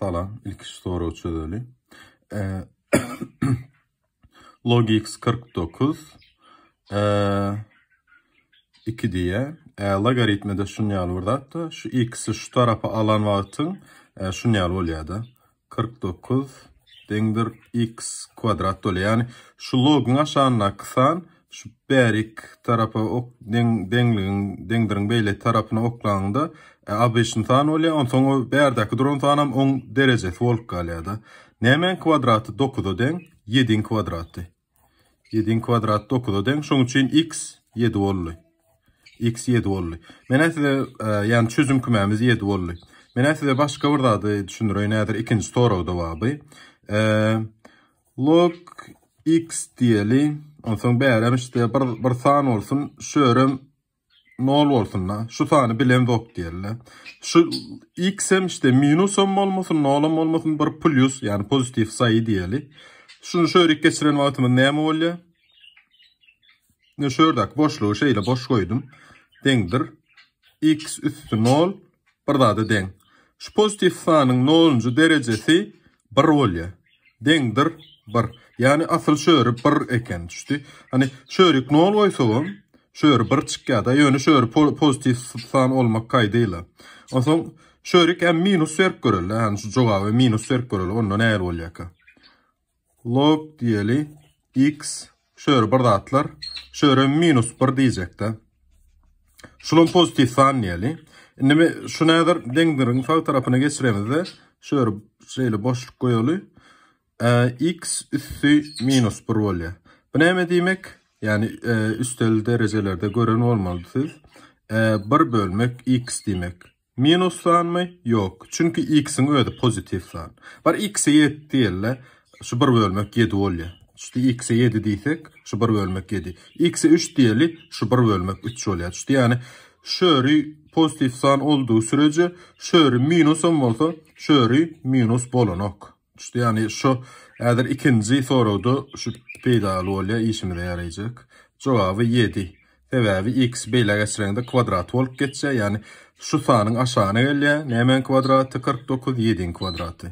Salam, ilki şu soragy çözeli. Log x 49 2 diýýär. Logaritmede şun ýaly bir zat-da. Şu x-i şu tarapa alan wagtyň şun ýaly bolýar-da. 49 deňdir x kwadrat bolýar. Ýagny şu logyň aşagyndaky san şu bärik tarapa ok deň deňligiň deňdiriň beýle tarapyna oklaňda e, obyçny san bolýar. Onsoň o bärdäki duran sanam oň derejesi bolup galýar-da. Nämäň kwadraty 9-a deň? 7-iň kwadraty. 7-iň kwadraty 9-a deň. Şonuň üçin x 7 boldy. X 7 boldy. Menä size, e, ýagny çözüm kümämiz 7 boldy. Menä size başga bir zady düşündireýin häzir ikinji soragda bar bu. E, log x diýeli. Onsoň bärem işte bir, bir san bolsun. Şörem nol bolsun-da. Şu sany bilemzok diýeli. Şu x hem işte minusam bolmasyn, nolam bolmasyn, bir plus, ýagny pozitiw saýy diýeli. Şuny şörik geçiren wagtymyz näme bolýar? Ne şördäki boşlugy şeýle boş goýdum. Deňdir. X üsti 0 bir zada deň. Şu pozitiw sanyň 0-njy derejesi 1 bolýar. Deňdir 1. Ýagny asyl şöri 1 eken düşdi. Hani şörik 0 goýsagam, şöri 1 çykýar-da. Ýöne şöri pozitiw san olmak kaýdyla. Onsoň şörik hem minus berip göreli. Hani şu jogaby minus berip göreli. Onda nähili bolýarka? Log diýeli x şöyle bir zatlar. Şöyle minus 1 diýjekde. Şulam pozitiw san diýeli. Indi me şu nädir deňdiriň sag tarapyna geçiremizde şöyle şeýle boşluk goýaly. E, x üsti minus 1 bolýar. Bu näme diýmek? Ýani e, üstel derejelerde gören bolmaly siz. E, 1 bölmek x diýmek. Minus sanmy? Ýok. Çünki x-iň özi pozitiw san. Bar x-e 7 diýeli, şu 1 bölmek 7 bolýar. Şu x-e 7 diýsek, şu 1 bölmek 7. X-e 3 diýeli, şu 1 bölmek 3 bolýar. Şu ýagny şöri pozitiw san olduğu sürece şöri minusam bolsa, şöri minus bolanok. Düşdi ýagny şu häzir ikinji soragda şu peýdaly bolýar, işimize ýaraýjak. Jogaby 7. Sebäbi x beýle geçireňde kwadrat bolup geçýär. Ýagny şu sanyň aşagyna gelýär. Nämäň kwadraty? 49 7-iň kwadraty.